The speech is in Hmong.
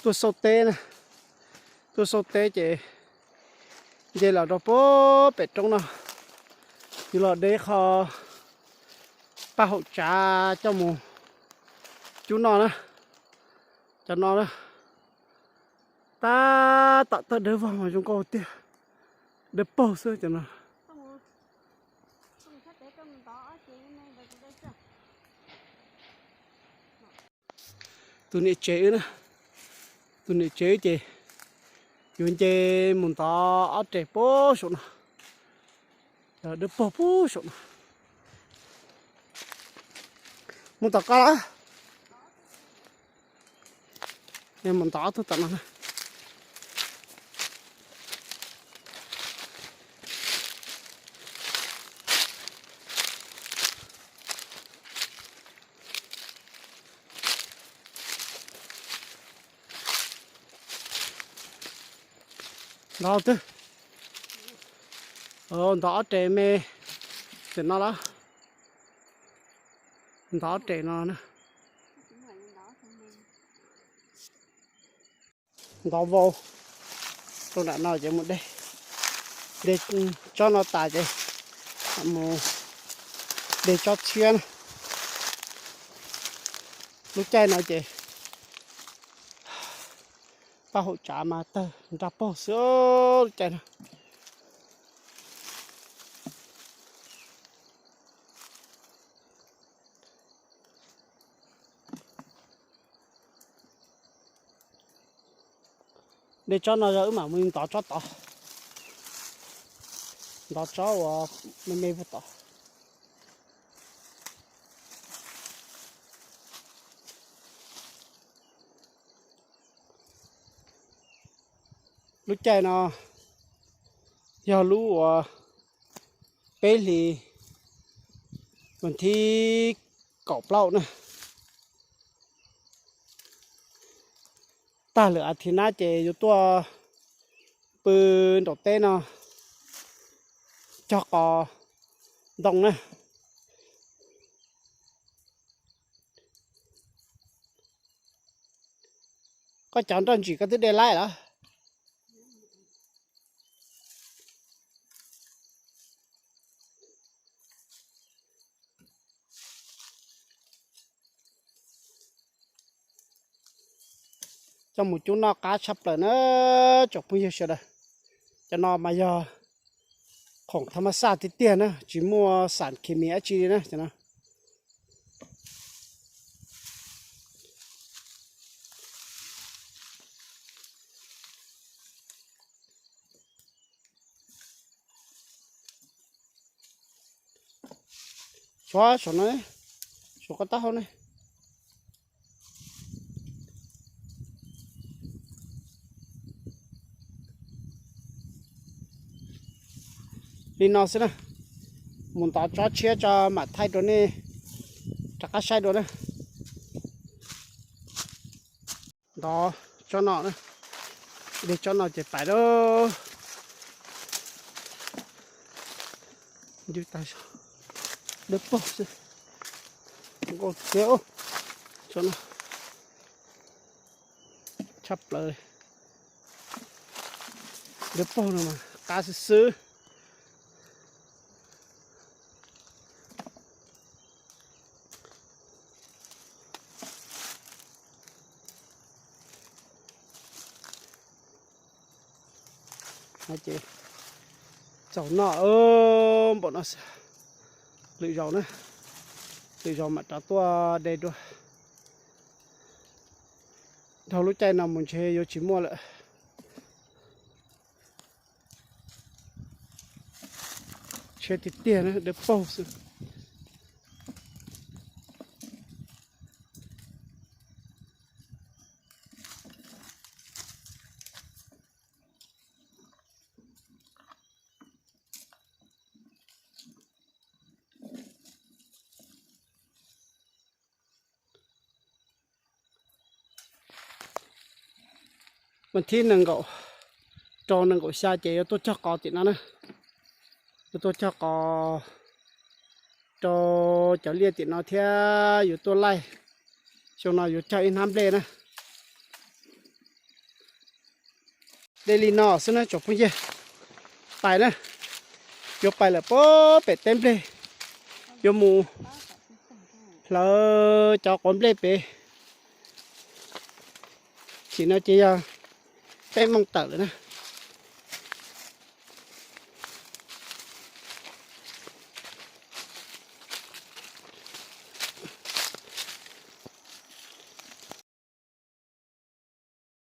Tuaj xauj teb na, tuaj xauj teb ces nce los rau pem roob no, yuav los de qho paj haum tsav coj mus cub noj na. Cov no na, tab tom tawg dawb vog mas zoo nkauj tiag, dawb paug xwb cov no. Tus niam tsev wb na, tus niam tsev wb ces yuav nce mus ntov ob res puag saum no, dawb paug puag saum no. Mus tom koj los? Mus ntov ob tug tom no na. Ntov twg? Ntov ob res me, tam no los? Ntov ob res no na. Ntov vau rau nram no ces mus de, de tsob no tas ces mus de tsob tshiab na. Lub caij no ces paj haum tsav mas tawg nra paug xwb lub caij no. De tsob no yog wb mam mus ntov tsob tod, ntov tsob uas me me puag tod. Lub caij no yog lub uas peb hlis vas thib kaum plaub na. Tag lwm a thiv nab ces yuav tuaj pw nraum teb no cog qos ntoo na. Koj cov nroj ntsim koj twb de laib los? Coj mus cub noj qab tshaj plaws na tsoom phooj ywg sawv daws. Cov no mas yog khoom thab mab xaj tiag tiag na, tsis muaj xam khes mis dab tsi li na cov no. Sav saum no, saum koj taub hau ne. Li no xwb na, mus ntov tsob tshiab tso mam thaij rau nej rov qab saib dua na. Ntov tsob no, de tsob no ces pais lawm. Dawb paug xwb, nkauj tiag, tsob no tshaj plaws. Dawb paug no mas qab xwb xwb. Ces txaus noj npaum no xwb. Lwm zaus na, lwm zaus mam rov tuaj de dua. Dhau lub caij no mus ntshe yuav tsis muaj lawm. Tshiab tiag tiag na, dawb paug xwb. Vas thib nees nkaum rau nees nkaum xya ces yuav tuaj cog qos tim no na. Yuav tuaj cog qos rau cov liaj tim no thiab yuav tuaj laij. Xyoo no yuav cog ib hnab nplej na. De li no xwb na tsoom phooj ywg. Pais na, yuav pais lawm puag pem teb nplej, yuav mus hlawv cov quav nplej pem. Tam sim no ces yog peb moos tawm lawm na.